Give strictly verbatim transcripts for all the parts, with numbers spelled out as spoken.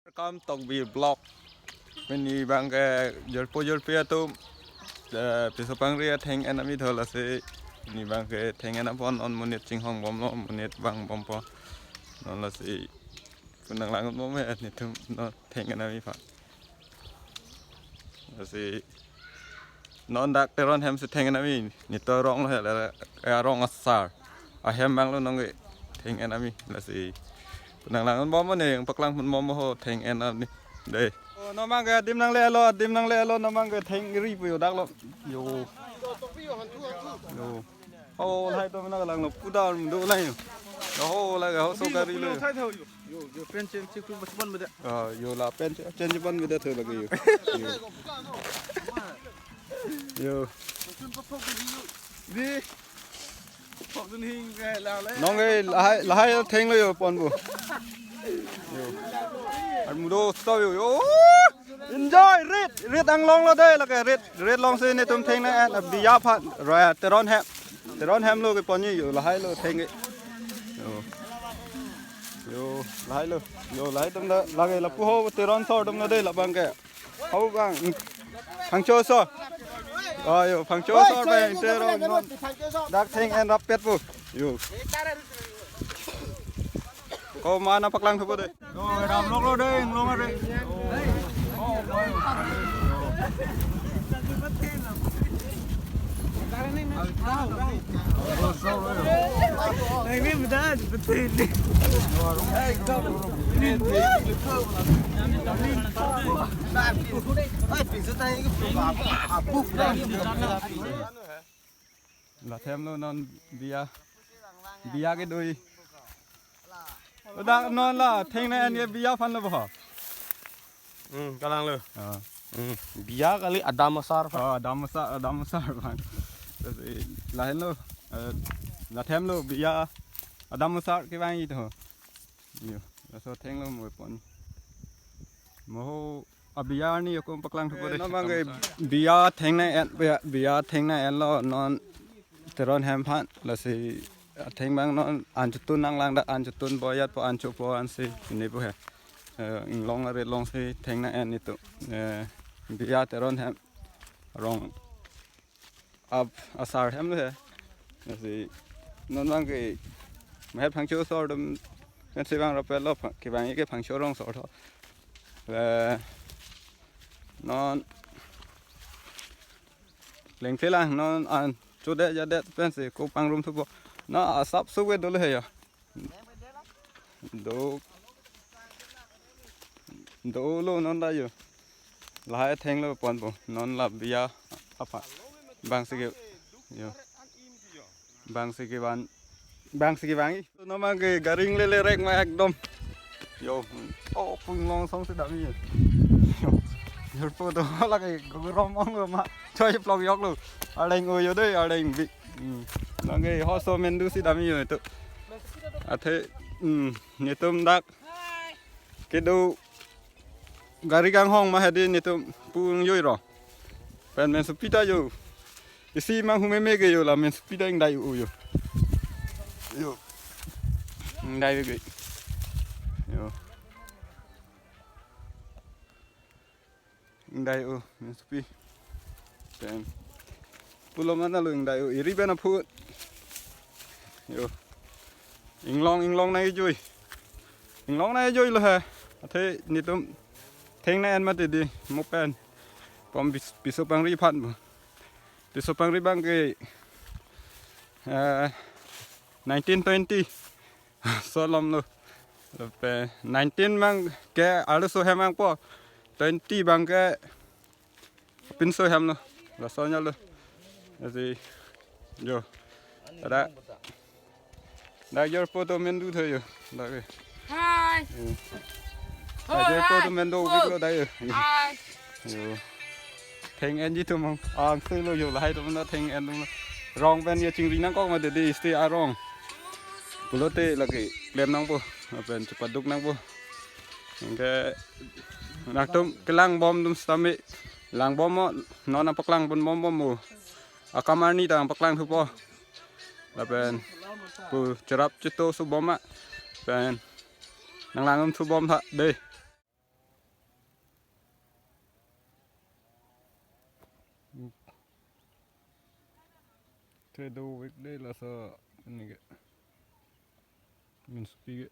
Welcome Tokbi Vlog. Pini abangke jorpo jorpi atum, eh, piso pangri atheng en ami tho lasi. Pini abangke theng en apon non monit chinghongbomlo, monit vangbompo. Non lasi pu nanglangbom he netum non theng en ami aphan. Lasi non dak Teron hem si theng en ami, netum arong lo he, la, la, arong asar. Ahem abang lo nonke theng en ami, lasi pu nanglangbom ne, nangpaklang ponbom ho theng en ami. Dei. Oh, non abangke adim nanglelo, adim nanglelo, non abangke theng ri pu yo dak lo. Yo. Yo. Oh, lahai atum nanglang lo, pudar do lang yo. Oh, lake ho so gari lo. Yo, yo, pen chem chem ku bas ban beda. Ah, yo la pen chem chem ban beda tho lake yo. Yo. Yo. Di. Pok dun hing ke la le. Nonke lahai, lahai theng lo yo ponpo. Yo. Armu do stop yo. Yo. Enjoy, rit, rit anglong lo dei lake, rit, rit along si netum theng nang en, biya aphan, ra, Teron hem, Teron hem lo kepon yo, lahai lo theng ke. Yo. Yo, lahai lo, yo, lahai atum dak, lake lapu ho, Teron asor atum lo dei labangke. Ho abang, Phangcho asor. Ah, yo, Phangcho asor abang, Teron, non. Dak theng en rappet po. Yo. Ko ma nangpaklang thupo dei. Yo, ram lok lo dei, inglong dei. La them lo non biya. Biya kedo. Dak non la theng nang en ke biya aphan lo bo. Hmm, kalang lo. Ah. Hmm, biya kali, adam asar. Oh, adam asar, adam asar abang. Terus, eh, lahenlo, eh, la them lo biya adam asar kevang ito. Yo, laso theng lo mo pon. Mo abiya arni yo ko paklang thupo dei. Non abangke biya theng nang en, biya, biya theng nang en lo non Teron hem aphan, lasi atheng abang non an chotun nanglang, dak an chotun boyat po, an chopo ansi nepo he. Eh, inglong arit along si theng nang en netum. Eh, biya Teron hem arong ap asar hem lo he. Lasi non abangke mahet Phangcho asor atum pensi vang rappet lo, phang, kevang ke Phangcho arong asor tho. Eh, non lengthelang non an chodet jadet pensi ko pangrum thupo. Non asap suwe dolo he ya. Do, dolo non dak yo. Lahai theng lo ponpo. Non la biya aphan. Bang si ke, yo. Bang si kevan. Bang si kevang. Non abangke gari inglele rek ma ekdom. Yo. Oh, pu inglong asong si dam yo. Yo. Jorpo do lake gorom ong lo ma. Choi plok yok lo. Arleng o yo dei, arleng bi. Hmm. Nonke hoso mendu si dam yo ito. Athe, hmm, netum dak kedo gari kanghong ma hedi netum pu ingjoi ro. Pen mensopi ta yo. Isi mang humeme ke yo, la mensopi ta ingdai u yo. Yo. Ingdai ke. Yo. Ingdai u, mensopi. Pen pulo mana lo ingdai u, iri pen aphu. Yo. Inglong, inglong nangkejui. Inglong nangkejui lo he. Athe netum theng nang en mati dei, mo pen. Pom pis-, piso pangri aphan bo. Piso pangri abangke, eh, nineteen twenty. Solom lo. Lapen nineteen abangke arloso hem abangpo. Twenty abangke pinso hem lo. Laso nya lo. Lasi, yo. Dak. Dak jorpo atum mendu tho yo. Dak ke. Hai. Hmm. Hai, dak jorpo atum mendo hai. Vik lo dak yo. Hai. Yo. Theng enji atum ang, angse lo yo, lahai atum na theng en atum. Rong pen yo chingri nangkok mati dei, stay arong. Pulote lake klem nangpo, lapen chepaduk nangpo. Anke nangtum kelangbom atum sitame langbom mo, non nangpaklang ponbom bom mo. Akam arni ta nangpaklang thupo. Lapen pu cherap chito subom ma. Pen nanglang-um thubom tha dei. Te do weekday laso nike. Min supi ke.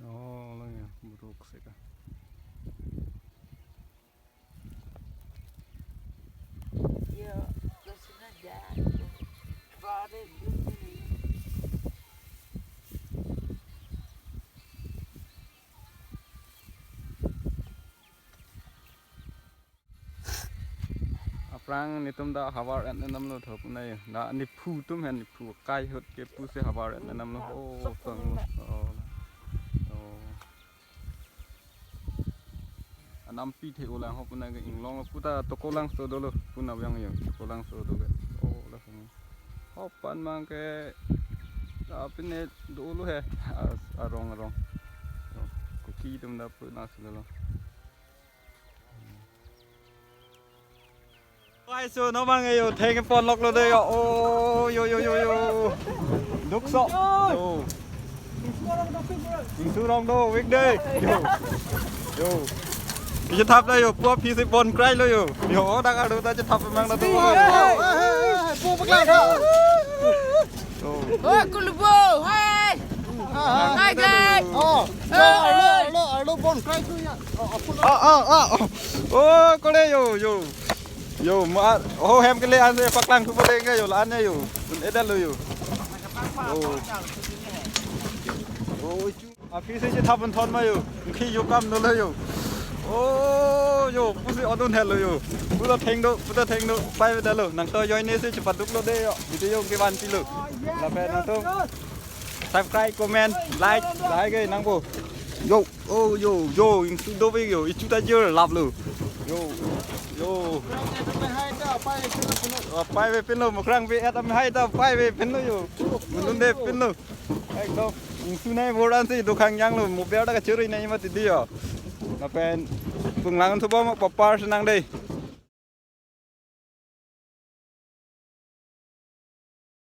Oh, lang ya, buruk seka. Yo, lo sini aja. Baru dulu. Aphrang netum ta havar et nenam lo tho punai. Na nephu atum hen nephu kai hut ke pusi havar et nenam lo. Oh, tong. Oh. Oh. Anam pi the ulang ho punai ke inglong puta Tokolangso dolo puna biang yo. Tokolangso do ke. Oh, la sini. Hopan mang ke apine dolo he. As arong arong. Oh, Kuki atum ta puna silo. Ai so no mang yo theng pon lok lo de yo. Oh, yo, yo, yo, yo. Duk so. Yo. Ingsu rong do weekday. Yo. Yo. Kisi thap la yo, pu aphi si bon krai lo yo. Yo, dak adu ta chethap mang na to. Hey, hey, hey, hey, pu paklang tha. Yo. Oh, kulubo, hai. Hai, guys. Oh, yo, arlo, arlo, arlo bon krai tu ya. Oh, oh, oh. Oh, kole yo, yo. Yo, mar, oh, hem kele an se paklang thupo dei ke yo, la-an yo. Un edal lo yo. Oh. Oh, chu. Aphi si chethap un thon ma yo. Khi yo kam no lo yo. Oh, yo, pusi odun hel lo yo. Puta theng do, puta theng do. Pai ve dalo. Nangtum ajoine si chepaduk lo dei yo. Video ke van pilo. Lapen nangtum subscribe, comment, like, like ke nangpo. Yo, oh, yo, yo, ingsu dovek yo, ichu ta jor lap lo. Yo, yo. Oh, pai ve pin lo, mokrang ve et amahai ta pai ve pin lo yo. Munun de pin lo. Ekdom, ingsu nai boran si dokhang yang lo, mobile ta kachuri nai mati di yo. Lapen, punglang thupo mo papar senang dei.